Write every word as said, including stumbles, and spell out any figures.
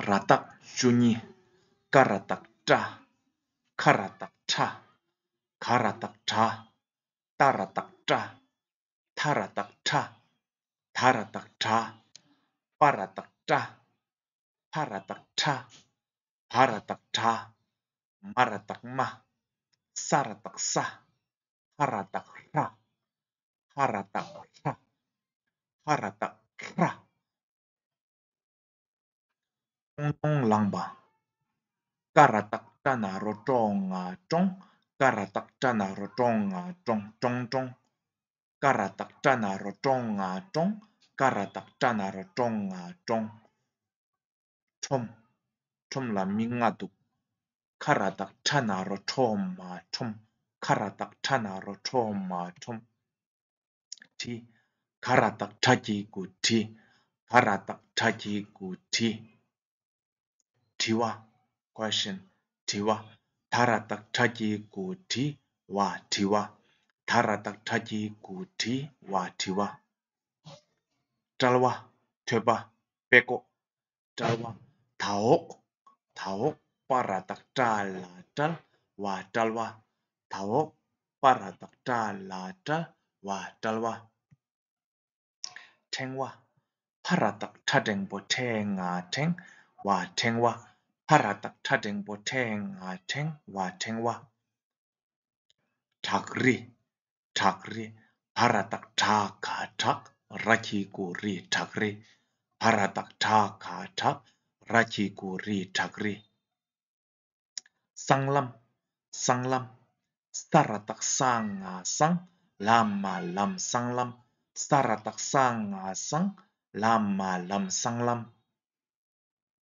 ར་བཏགས་བཅུ་གཉིས། ཀ་ར་བཏགས་ཀྲ། ཁ་ར་བཏགས་ཁྲ། ག་ར་བཏགས་གྲ། ཏ་ར་བཏགས་ཏྲ། ཐ་ར་བཏགས་ཐྲ། ད་ར་བཏགས་དྲ། པ་ར་བཏགས་པྲ། ཕ་ར་བཏགས་ཕྲ། བ་ར་བཏགས་བྲ། མ་ར་བཏགས་མ། ས་ར་བཏགས་ས། ཧ་ར་བཏགས་ཧྲ། ཧ་ར་བཏགས་ཧྲ། ཧ་ར་བཏགས་ཧྲ། ཀྲོང་ཀྲོང་ལངས་པ། ཀ་ར་བཏགས་ཀྲ་ན་རོ་ཀྲོ་ང་ཀྲོང་། ཀ་ར་བཏགས་ཀྲ་ན་རོ་ཀྲོ་ང་ཀྲོང་། ཀྲོང་ཀྲོང་། ཀ་ར་བཏགས་ཀྲ་ན་རོ་ཀྲོ་ང་ཀྲོང་། ཀ་ར་བཏགས་ཀྲ་ན་རོ་ཀྲོ་ང་ཀྲོང་། ཁྲོམ། ཁྲོམ་ལ་མི་ལྔ་འདུག་ཁ་ར་བཏགས་ཁྲ་ན་རོ་ཁྲོ་མ་ཁྲོམ། ཁ་ར་བཏགས་ཁྲ་ན་རོ་ཁྲོ་མ་ཁྲོམ། དྲི། ག་ར་བཏགས་གྲ་གི་གུ་དྲི། ག་ར་བཏགས་གྲ་གི་གུ་དྲི། དྲི་བ། Question. དྲི་བ། ད་ར་བཏགས་དྲ་གི་གུ་དྲི་བ་དྲི་བ། ད་ར་བཏགས་དྲ་གི་གུ་དྲི་བ་དྲི་བ། བཀྲལ་བ། ཐོད་པ། པད་ཀོ། བཀྲལ་བ། ད་འོག་ད་འོག་པ་ར་བཏགས་པྲ་ལ་བཀྲལ་བ་བཀྲལ་བ། ད་འོག་པ་ར་བཏགས་པྲ་ལ་བཀྲལ་བ་བཀྲལ་བ། ཕྲེང་བ། ཕ་ར་བཏགས་ཕྲ་འགྲེང་བུ་ཕྲེ་ང་ཕྲེང་བ་ཕྲེང་བ། ཕ་ར་བཏགས་ཕྲ་འགྲེང་བུ་ཕྲེ་ང་ཕྲེང་བ་ཕྲེང་བ། བྲག་རི། བྲག་རི། བ་ར་བཏགས་བྲ་ག་བྲག་ར་གི་གུ་རི་བྲག་རི། བ་ར་བཏགས་བྲ་ག་བྲག་ར་གི་གུ་རི་བྲག་རི། སྲང་ལམ། སྲང་ལམ། ས་ར་བཏགས་ས་ང་སྲང་། ལ་མ་ལམ་སྲང་ལམ། ས་ར་བཏགས་ས་ང་སྲང་། ལ་མ་ལམ་སྲང་ལམ།